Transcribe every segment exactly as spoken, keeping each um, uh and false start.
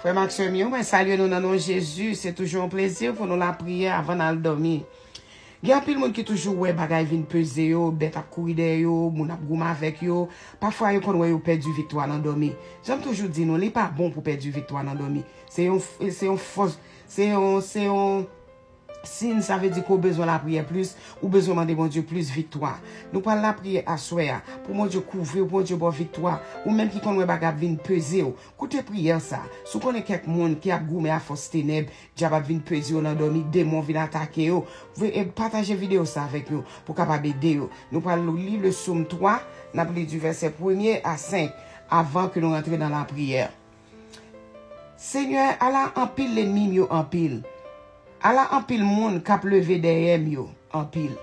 Frè m ak sè m yo, mwen salye nou nan non Jezi. Se toujou yon plezi pou nou lapriyè avan n al dòmi. Gen anpil moun ki toujou wè bagay vin peze yo, bèt ap kouri dèyè yo, moun ap goumen avèk yo. Pafwa yo konn wè yo pèdi viktwa nan dòmi. Jan m toujou di nou, li pa bon pou pèdi viktwa nan dòmi. Se yon, se yon fòs, se yon, se yon siy, sa vle di ke w bezwen lapriyè plis, ou bezwen mande Bondye plis viktwa. Nou pral lapriyè aswè a, pou Bondye kouvri w, pou Bondye ba w viktwa. Ou menm ki konn wè bagay ap vin peze w, koute priyè sa. Si w konnen kèk moun ki ap goumen a fòs tenèb, dyab ap vin peze yo nan dòmi, demon vin atake yo, vre, e pataje videyo sa avèk yo pou kapab ede yo. Nou pral li le Sòm twa, n ap li di vèsè premye a senk, avan ke nou rantre nan lapriyè. Senyè, ala anpil lènmi m yo anpil. Ala anpil moun k ap leve dèyè m yo anpil.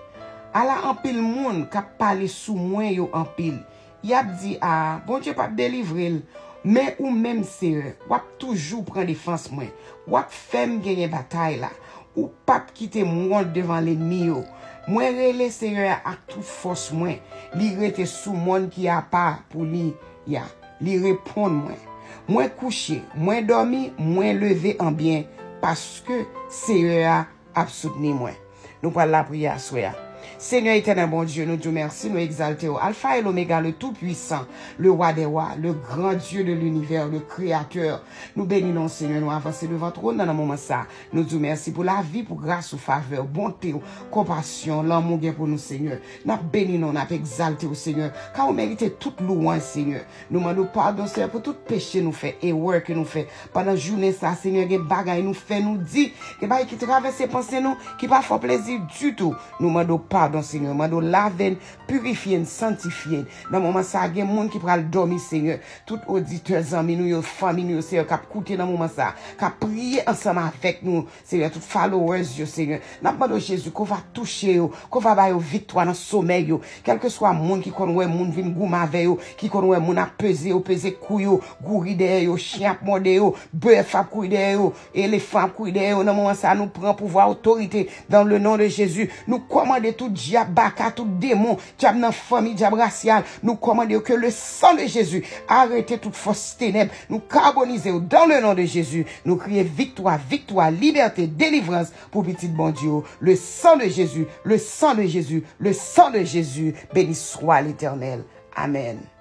Ala anpil moun k ap pale sou mwen yo anpil. Y ap di, a, Bondye p ap delivre l. Men ou menm, Senyè, w ap toujou pran defans mwen. W ap fè m genyen batay la. Ou p ap kite m wont devan lènmi yo. Mwen rele Senyè a ak tout fòs mwen. Li rete sou mòn ki apa pou li a. Li reponn mwen. Mwen kouche, mwen dòmi, mwen leve an byen, paske Senyè a ap soutni mwen. Nou pral lapriyè aswè a. Senyè etènèl Bondye, nou di w mèsi, nou egzalte w. Alfa e Lomega, le Tout-Puissant, le Roi des Rois, le Grand Dieu de l'univers, le Créateur. Nou beni non w, Senyè, nou avanse devan twòn nan nan moman sa. Nou di w mèsi pou lavi, pou gras ou, favè w, bonte w, konpasyon, lanmou w gen pou nou, Senyè. N ap beni non w, n ap egzalte w, Senyè. Ka ou merite tout louwanj, Senyè. Nou mande w padon, Senyè, pou tout peche nou fè, erè ke nou fè. Pandan jounen sa, Senyè, gen bagay nou fè, nou di, gen bagay ki travèse panse nou, ki pa fè w plezi ditou. Nou mande w padon, Senyè. Mande w lave n, pirifye n, sanntifye n. Nan moman sa, gen moun ki pral dòmi, Senyè. Tout oditè, zanmi nou yo, fanmi nou yo, Senyè, k ap koute nan moman sa, k ap priye ansanm avèk nou, Senyè, tout followers yo, Senyè. N ap mande w, Jezi, ke w va touche yo, ke w va ba yo viktwa nan somèy yo. Kèlkeswa moun ki konn wè moun vin goumen avè yo, ki konn wè moun ap peze yo, peze kou yo, kouri dèyè yo, chen ap mòde yo, bèf ap kouri dèyè yo, elefan ap kouri dèyè yo, nan moman sa a, nou pran pouvwa, otorite, dans le nom de Jésus. Nou kòmande tout dyab baka, tout demon, dyab nan fanmi, dyab rasyal. Nou kòmande yo que le sang de Jésus arete tout fòs tenèb. Nou kabonize yo dans le nom de Jésus. Nou kriye viktwa, viktwa, libète, delivrans pou pitit Bondye yo. Le sang de Jésus, le sang de Jésus, le sang de Jésus. Béni soit l'Éternel. Amèn.